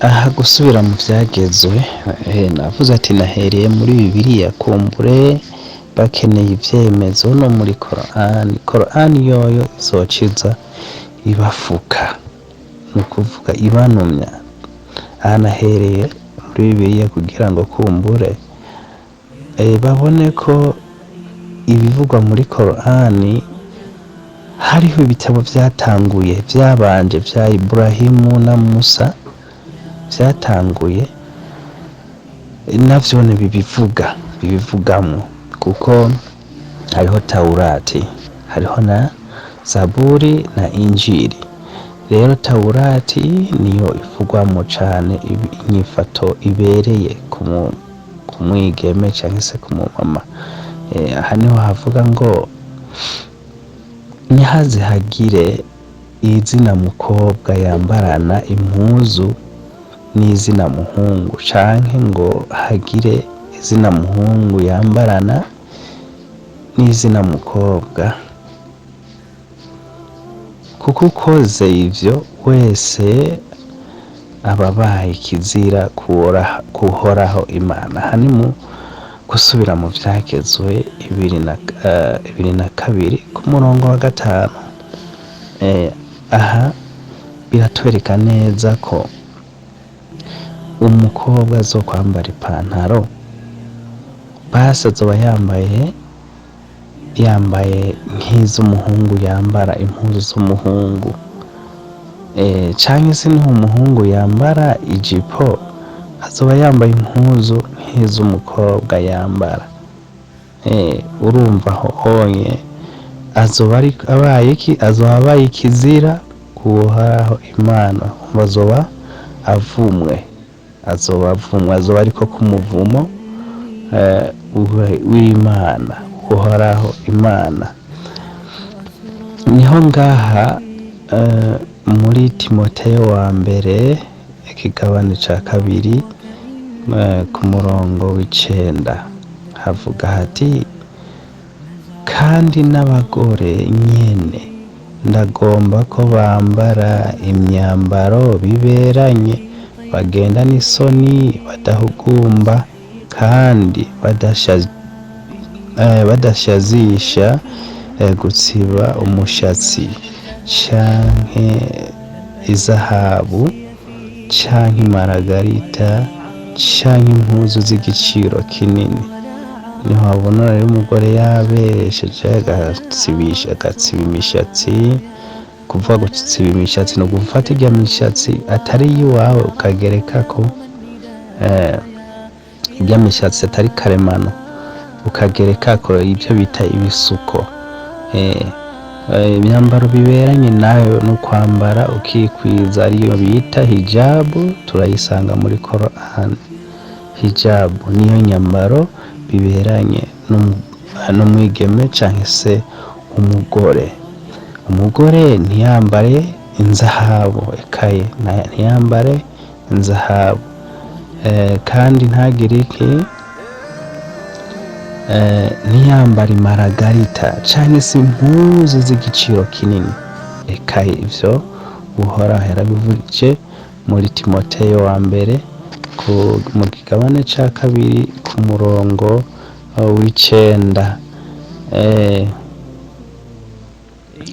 Aha gusubira mu vyagezwe, navuze ati nahereye muri Bibiliya, kumbure bakeneye ivyemezo no muri Korani. Korani yoyo izociza ibafuka, ni ukuvuga ibanumya. Aha nahereye muri Bibiliya kugira ngo kumbure babone ko ibivugwa muri Korani hariho ibitabo vyatanguye, vyabanje vya Iburahimu na Musa, vyatanguye navyone bibivuga, bibivugamwo, kuko hariho Taurati, hariho na Zaburi na Injiri. Rero Taurati niyo ivugwamwo cane inyifato ibereye ku mwigeme canke se ku mumama. Aha niho havuga ngo ntihaze hagire izina mukobwa yambarana impuzu n'izina muhungu, canke ngo hagire izina muhungu yambarana n'izina mukobwa, kuko ukoze ivyo wese aba abaye ikizira kuhoraho Imana. Aha ni mu gusubira mu vyagezwe 22 ku murongo wa 5. Aha biratwereka neza ko umukobwa azokwambara ipantaro, basi azoba yambaye nk'iz'umuhungu yambara, impuzu z'umuhungu, canke se niho umuhungu yambara ijipo, azoba yambaye impuzu nk'iz'umukobwa yambara. Urumva aho honye azoba abaye iki? Azoba abaye ikizira kuhoraho Imana. Umva, azoba avumwe, azoba avumwe, azoba ariko k'umuvumo w'Imana, Uhoraho Imana. Niho ngaha muri Timoteyo wa mbere, ikigabane ca 2, ku murongo w'9, havuga hati: "Kandi n'abagore nyene ndagomba ko bambara imyambaro biberanye, bagenda n'isoni, badahugumba, kandi badashazisha gutsiba umushatsi canke izahabu canke imaragarita canke impuzu z'igiciro kinini." Niho wabona rero umugore yabesheje, agatsibisha, agatsiba imishatsi. Kuvuga gutsiba imishatsi ni ugufata irya mishatsi atari iyiwawe ukagerekako, irya mishatsi atari karemano ukagerekako ibyo bita ibisuko. Imyambaro biberanye nayo no kwambara ukikwiza, ariyo bita hijabu, turayisanga muri Korani. Hijabu niyo nyambaro biberanye n'umwigeme canke se umugore. Umugore ntiyambare inzahabu, ekaye, ntiyambare inzahabu, kandi ntagire iki, ntiyambare imaragarita canke se impuzu z'igiciro kinini, ekaye. Ivyo Uhoraho yarabivuje muri Timoteyo wa mbere mu kigabane ca 2 ku murongo w'9.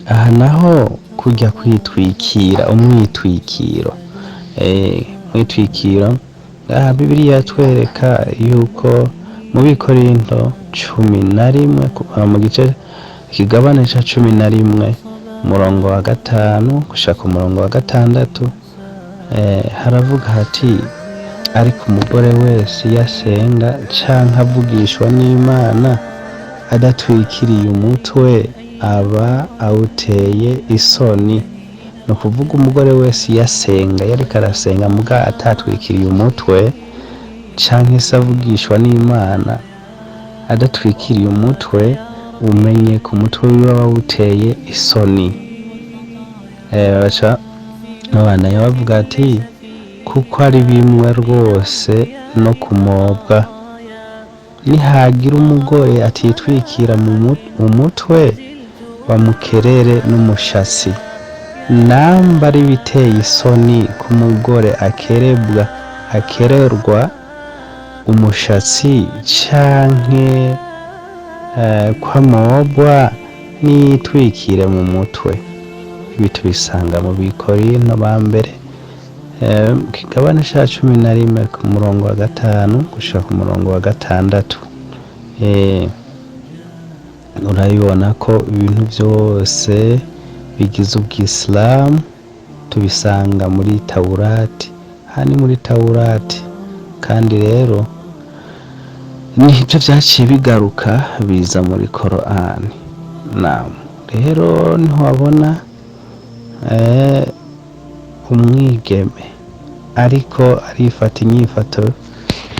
Aha naho kurya kwitwikira, umwitwikiro, umwitwikiro aha Bibiliya yatwereka yuko mu Bikorinto 11, kuva mu gice, ikigabane ca 11, umurongo wa 5 gushika umurongo wa 6, haravuga hati: "Ariko umugore wese iyo asenga canke avugishwa n'Imana adatwikiriye umutwe, aba awuteye isoni." Ni ukuvuga umugore wese iyo asenga, yariko arasenga muga atatwikiriye umutwe, canke se avugishwa n'Imana adatwikiriye umutwe, umenye ku mutwe wiwe aba awuteye isoni. Baca babandanya bavuga ati: "Kuko ari bimwe rwose no kumobwa. Nihagira umugore atitwikira mu mutwe, bamukerere n'umushatsi." Namba ari biteye isoni ku mugore akerebwa, akererwa umushatsi canke kwamobwa, nitwikire mu mutwe. Ibi tubisanga mu Bikorinto ba mbere, kigabane ca 11, ku murongo wa 5 gushika ku murongo wa 6. Urabibona ko ibintu vyose bigize ubwisilamu tubisanga muri Tawurati. Aha ni muri Tawurati, kandi rero nibyo vyaciye bigaruka biza muri Korani. Naam, rero niho wabona umwigeme ariko arifata inyifato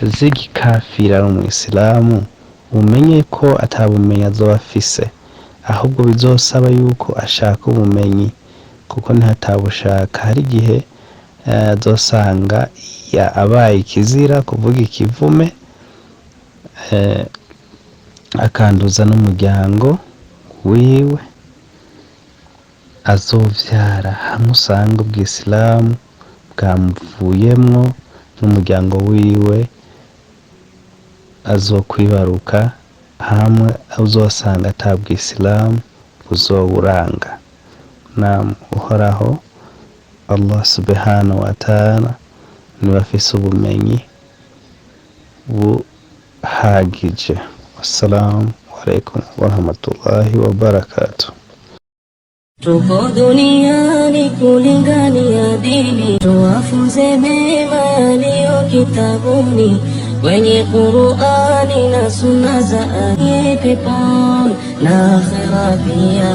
z'igikafira ari umwisilamu, umenye ko atabumenyi azoba afise, ahubwo bizosaba yuko ashaka ubumenyi, kuko nihatabushaka hari igihe azosanga abaye ikizira kuvuga ikivume, akanduza n'umuryango wiwe azovyara, hamwe usanga ubwisilamu bwamuvuyemwo n'umuryango wiwe azokwibaruka, hamwe uzosanga ata bwisilamu buzowuranga. Nam, Uhoraho Allah subhanahu wa ta'ala niwe afise ubumenyi buhagije. Wassalamu alaikum warahmatullahi wabarakatuh. Tuko duniani kulingania dini, tuwafunze mema yaliyo kitabuni, kwenye Qur'ani na sunna za aliye peponi na akhera pia.